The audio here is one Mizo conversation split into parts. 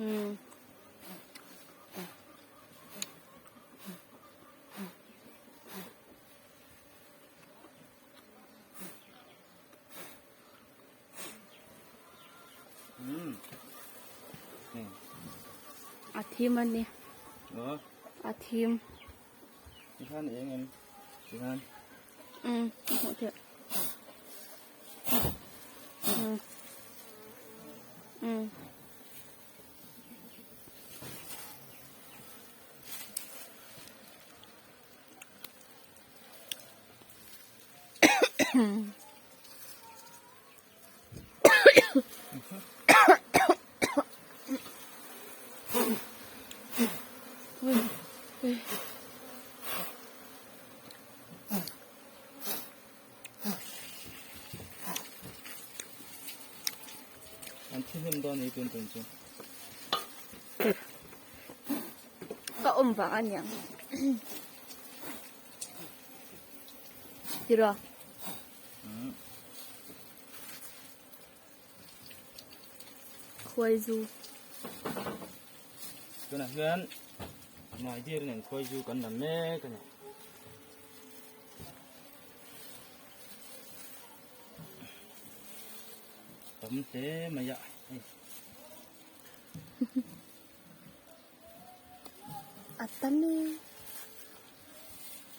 Ừ. A thim a ni. A thim. Tikhan eng em? Tikhan. Ừ, hmuh theih. Ừ. Ừ. An thi hnem dawn ei tun tun chu. Ka awm vang a niang. Tiraw? Khuai zu. Tunah hian Maidir nen khuai zu kan la mek a ni. Tam hle mai a hei. A tam e.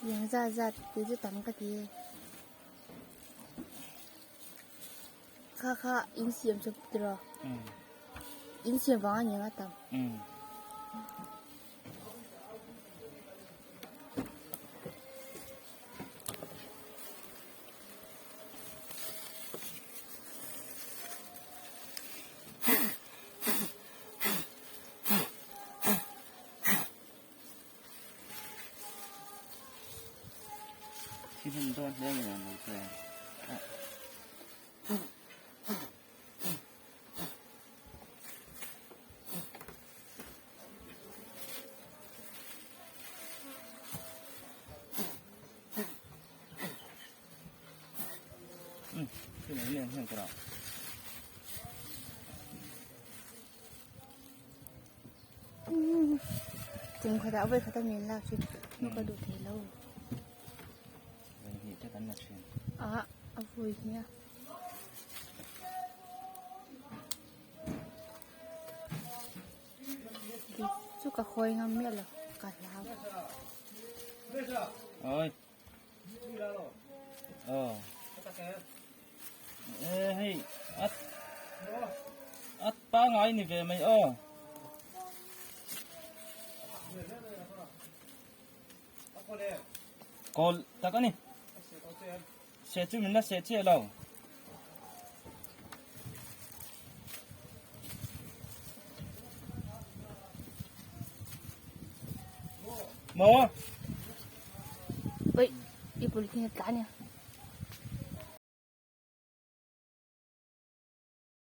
Yang zat zat ti chu tam ka ti e. Kha kha in siam chu tiraw? In siam vang a ni ang a tam. Thi hmun dawn hle mai ang lo che. Cái này lên hiện cái đó. Kum khatah vawi khat a men lak chu hnuk a duh thei lo. Vawi hnih te kan la thin. Ah, a vawi hnih a. Chu ka khawi ngam miah lo, ka hlau. Oi. Ờ. Ê hei, at at pangai ni ve mai aw. Kawl tak a ni. Se chu min la se chiah lo. Maw? Oi, i polythene tla ania.